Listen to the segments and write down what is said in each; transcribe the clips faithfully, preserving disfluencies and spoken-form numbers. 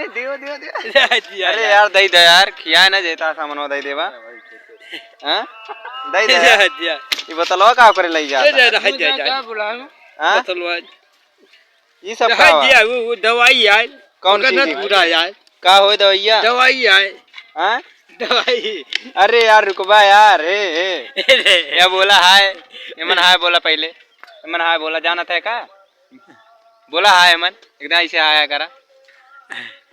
दियो, दियो, दियो। अरे यार, दई दे यार, खिया ना जेता सामानवा दई देबा। हाँ? दई दे यार। ये बोतलवा का करे लई जाता है? हाँ? ये सब का हुआ? वो, वो दवाई आए। कौन सी? पूरा आए। का होय दवाइया? दवाई आए। हाँ? दवाई। अरे यार, रुकबा यार, हे, हे। या बोला हाय। एमन हाय बोला पहिले। एमन हाय बोला, जानत है का? बोला हाय एमन, एकदम ऐसे हाय करा।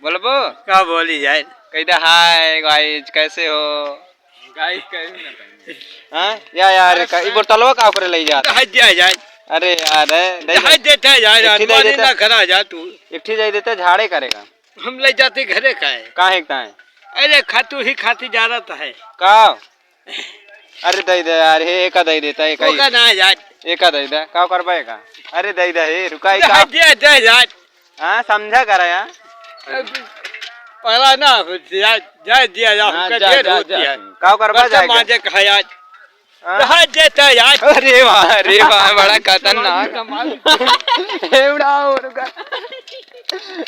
बोलबो? का बोली जाए? कह दे, "हाय गाइस, कैसे हो?" गाइस, कैसे ना कहेंगे? हाँ? या यार, का, ई बोतलवा का ओकरे लई जात? हाय, दिया जाए। अरे यार, है, दे दे। हाय, देता है यार, एक ठे दे मारी देता। ना करा जा तू। एक ठे दे देता, झाड़े करेगा। हम ले जाते घरे का है। काहे का है? अरे, खातू ही खाती जा रहा है। का? अरे, दे दे यार, हे, एका दे देता, एका ही। ओका ना यार। एका दे दे, का करबा एका? अरे, दे दे, हे, रुका, दे, एका। दे, दे यार। हाँ, समझा करा यार। पहला ना हो यार, जा दिया यार, हाँ, हमका जा, ढेर जा, होती जा। है। का करबा बच्चा जाएगा? माजे कहा यार। हाँ? रहा देता यार। अरे वाह, अरे वाह, बड़ा खतरनाक। कमाल। हे उड़ाओ, रुका।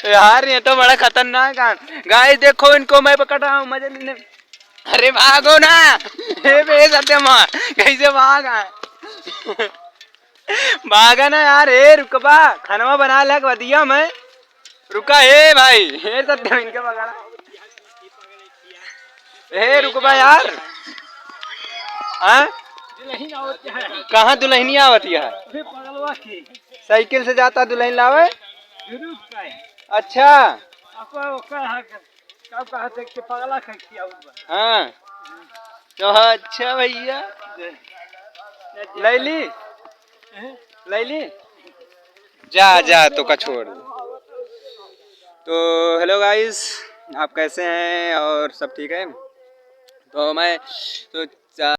यार, ये तो बड़ा खतरनाक है। गाइस, देखो इनको मैं पकड़ रहा हूँ, मजे लेने। अरे भागो ना। हे बे सत्यमा, कैसे भागा? भागा ना यार, हे रुकबा, खानवा बना ले बदिया में। रुका, हे भाई, हे सत्यम इनके बगल। हे रुकबा यार। हाँ? दुल्हन आवत है। कहाँ दुल्हनिया आवत है? अरे पगलवा की। साइकिल से जाता दुल्हन लावे? गुरु का है। अच्छा। आपको ओकर हक, का कहा देख के पगला कर किया हुआ। हाँ। तो अच्छा भैया। लैली? हैं? लैली? जा, जा, तो का छोड़ दे। तो हेलो गाइस, आप कैसे हैं और सब ठीक है? तो मैं तो